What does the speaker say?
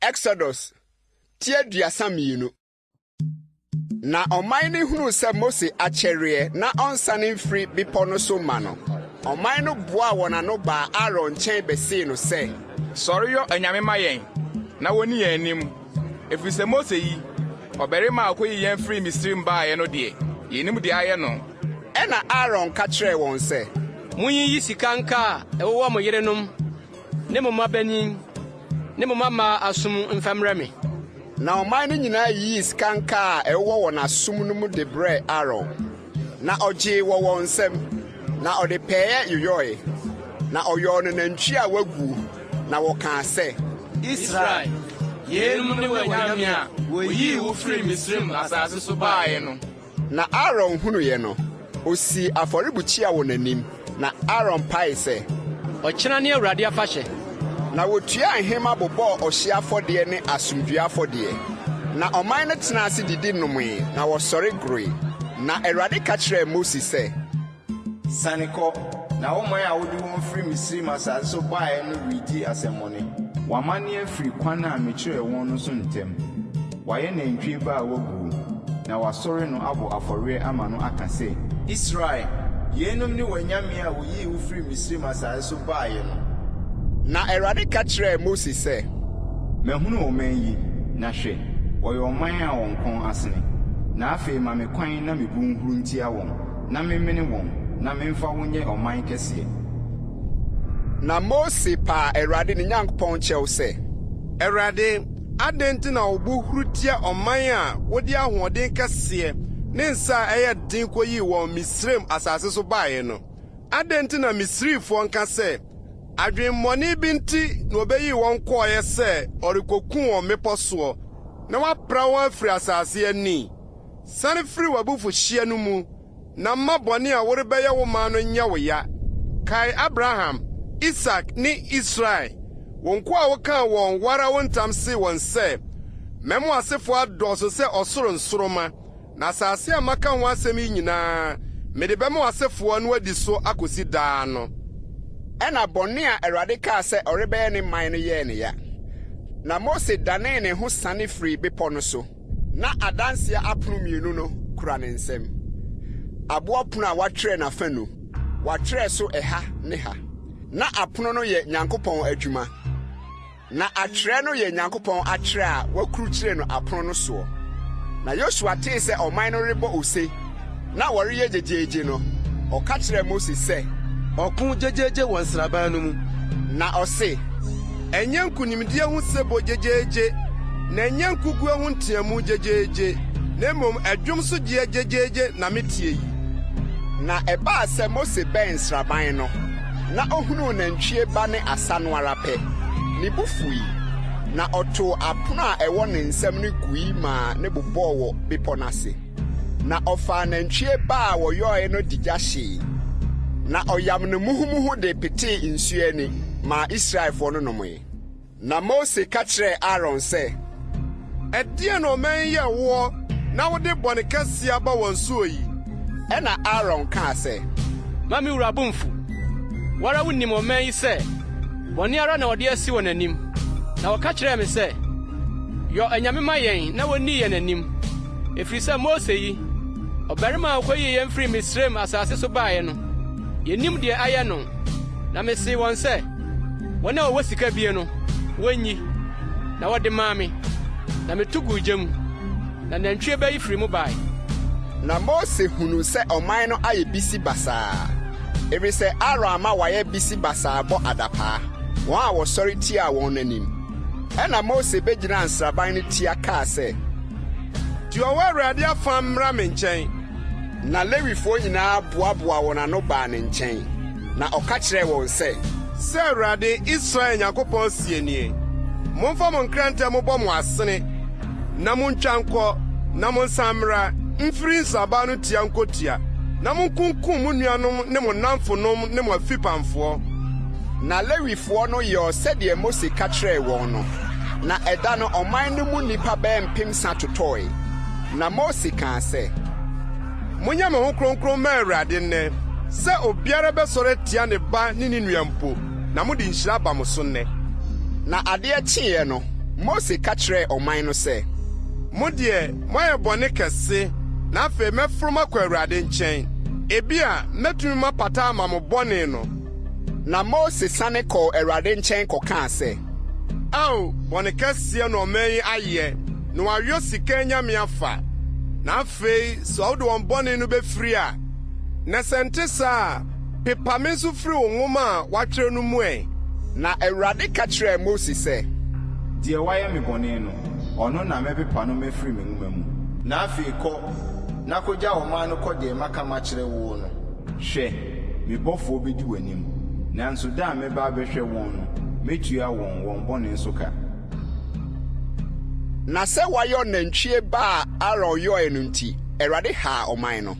Exodus ti 32. Na ɔman no hunuu sɛ Mose akyɛreɛ na ɔnsane mfiri bepɔ no so mma no, ɔman no boaa wɔn ano baa Aaron nkyɛn bɛsee no sɛ, Sɔre yɔ anyame ma yɛn, na wɔnni yɛn anim, ɛfiri sɛ Mose yi, ɔbarima a ɔkɔyii yɛn firii Misraim baeɛ no deɛ, yɛnnim deɛ ayɛ no. Ɛnna Aaron ka kyerɛɛ wɔn sɛ, Monyiyi sika nkaa a ɛwowɔ mo yerenom ne mo mmabanin ne mo mmammaa asom mfa mmrɛ me. Na ɔman no nyinaa yiyii sika nkaa a ɛwowɔ wɔn asom no mu de brɛɛ Aaron, na ɔgyee wɔ wɔn nsam, na ɔde pɛeɛ yoyɔe, na ɔyɔɔ no nantwie a waguo, na wɔkaa sɛ. Israel, yeinom ne w'anyame a wɔyii wo firii Misraim asase so baeɛ no. Na Aaron hunuiɛ no, ɔsii afɔrebukyia wɔ n'anim, na Aaron paee sɛ. Ɔkyena ne Awurade afahyɛ. Na wɔtuaa nhema bobɔɔ ɔhyeɛ afɔdeɛ ne asomdwoeɛ afɔdeɛ. Na ɔman no tenaa ase didi nomee, na wɔsɔre goroe. Na Awurade ka kyerɛɛ Mose sɛ. Siane kɔ, na wo man a wode wɔn firi Misraim asase so baeɛ no redi asɛmmɔne. Wɔamane afiri kwan a mekyerɛɛ wɔn no so ntɛm. Wɔayɛ nantwie ba a wɔaguo, na wɔasɔre no abɔ afɔreɛ ama no aka sɛ. Israel, yeinom ne w'anyame a wɔyii wo firii Misraim asase so baeɛ no. Na Awurade ka kyerɛɛ Mose sɛ. Mahunu ɔman yi, na hwɛ, wɔyɛ ɔman a wɔn kɔn asene. Na afei ma me kwan na me bo nhuru ntia wɔn. Na memmene wɔn, na memfa wo nyɛ ɔman kɛseɛ. Na Mose paa Awurade ne Nyankopɔn kyɛw sɛ. Awurade, adɛn nti na wo bo huru tia ɔman a wode ahoɔden kɛseɛ ne nsa a ɛyɛ den kɔyii wɔn Misraim asase so baeɛ no? Adɛn nti na Misrifoɔ nka sɛ, 'Adwemmɔne bi nti na ɔbɛyii wɔn kɔeɛ sɛ ɔrekɔku wɔn mmepɔ soɔ na wapra wɔn afiri asase ani? Sane firi w'abufuhyeɛ no mu, na mma bɔne a worebɛyɛ wo man no nyɛ wo ya. Kae Abraham, Isak ne Israel, wo nkoa a wokaa wɔn wo ara wo ntam see wɔn sɛ, 'Mɛma w'asefoɔ adɔɔso sɛ ɔsoro nsoromma, na asase a maka ho asɛm yi nyinaa, mede bɛma w'asefoɔ na wɔadi so akɔsi daa no. Ɛnna bɔne a Awurade kaa sɛ ɔrebɛyɛ ne man no yɛɛ no ya. Na Mose danee ne ho siane firii bepɔ no so. Ná Adanseɛ apono mmienu no kura ne nsam, aboɔ pono a wɔatwerɛ n'afanu, wɔatwerɛ so ɛha ne ha. Ná apono no yɛ Nyankopɔn adwuma, na atwerɛ no yɛ Nyankopɔn atwerɛ a wɔakurukyire no apono no soɔ. Na Yosua tee sɛ ɔman no rebɔ ose na wɔreyɛ gyegyeegye no, ɔka kyerɛɛ Mose sɛ. Ɔko gyegyeegye wɔ nsraban no mu. Na ɔse. Ɛnyɛ nkonimdie ho sebɔ gyegyeegye, na ɛnyɛ nkoguo ho nteamu gyegyeegye, na mmom ɛdwom so gyeɛ gyegyeegye na meteɛ yi. Na ɛbaa sɛ Mose bɛn nsraban no, na ohunuu nantwie ba ne asa no ara pɛ, ne bo fui, na ɔtoo apono a ɛwɔ ne nsam no gui maa ne bobɔɔ wɔ bepɔ no ase. Na ɔfaa nantwie ba a wɔyɔe no de gya hyee, na ɔyam no muhumuhu de petee nsuo ani maa Israelfoɔ no nomee. Na Mose ka kyerɛɛ Aaron sɛ. Ɛdeɛn na ɔman yi yɛɛ woɔ na wode bɔne kɛseɛ aba wɔn soɔ yi? Ɛnna Aaron kaa sɛ. Mma me wura bo mmfu. Wo ara wunim ɔman yi sɛ bɔne ara na wɔde asi wɔn anim. Na wɔka kyerɛɛ me sɛ, 'Yɔ anyame ma yɛn na wonni yɛn anim, ɛfiri sɛ Mose yi, ɔbarima a ɔkɔyii yɛn firii Misraim asase so baeɛ no, yennim deɛ ayɛ no. Na mesee wɔn sɛ, 'Wɔn a wɔwɔ sika bie no, wonnyi. Na wɔde maa me, na meto guu gya mu, na nantwie ba yi firii mu bae. Na Mose hunuu sɛ ɔman no ayɛ bisi basaa, ɛfiri sɛ Aaron ama wɔayɛ bisi basaa bɔ adapaa, wɔn a wɔsɔre tiaa wɔn no anim. Ɛnna Mose bɛgyinaa nsraban no tia kaa sɛ. Deɛ ɔwɔ Awurade afa mmra me nkyɛn. Na Lewifoɔ nyinaa boaboaa wɔn ano baa ne nkyɛn, na ɔka kyerɛɛ wɔn sɛ. Sɛ Awurade, Israel Nyankopɔn seɛ nie, Momfa mo nkrantɛ mmobɔ mo asene, na muntwa nkɔ, na monsan mmra, mfiri nsraban no tia nkotua, na munkunkum mo nuanom ne mo nnamfonom ne mo afipamfoɔ. Na Lewifoɔ no yɔɔ sɛdeɛ Mose ka kyerɛɛ wɔn no, na ɛda no ɔman no mu nnipa bɛyɛ mpemsa totɔe. Na Mose kaa sɛ. Monyɛ mo ho kronkron mma Awurade nnɛ, sɛ obiara bɛsɔre atia ne ba ne ne nua mpo, na mode nhyira aba mo so nnɛ. Na adeɛ kyeeɛ no. Mose ka kyerɛɛ ɔman no sɛ, Mo deɛ, moayɛ bɔne kɛse, na afei mɛforo makɔ Awurade nkyɛn. Ebia mɛtumi mapata ama mo bɔne no. Na Mose sane kɔɔ Awurade nkyɛn kɔkaa sɛ, Ao, bɔne kɛseɛ na ɔman yi ayɛ, na wɔayɔ sika anyame afa. Na afei sɛ wode wɔn bɔne no bɛfiri a, na sɛ ɛnte saa a, pepa me nso firi wo nwoma a woatwerɛ no mu ɛ. Na Awurade ka kyerɛɛ Mose sɛ. Deɛ wayɛ me bɔne no, ɔno na mɛpepa no mafiri me nwoma mu. Na afei kɔ, na kɔgya ɔman no kɔ deɛ maka makyerɛ woɔ no. Hwɛ, me bɔfoɔ bɛdi w'anim, nanso da a mɛba abɛhwɛ wɔn no, mɛtua wɔn wɔn bɔne so ka. Na sɛ wɔayɔ nantwie ba a Aaron yɔeɛ no nti, Awurade haa ɔman no.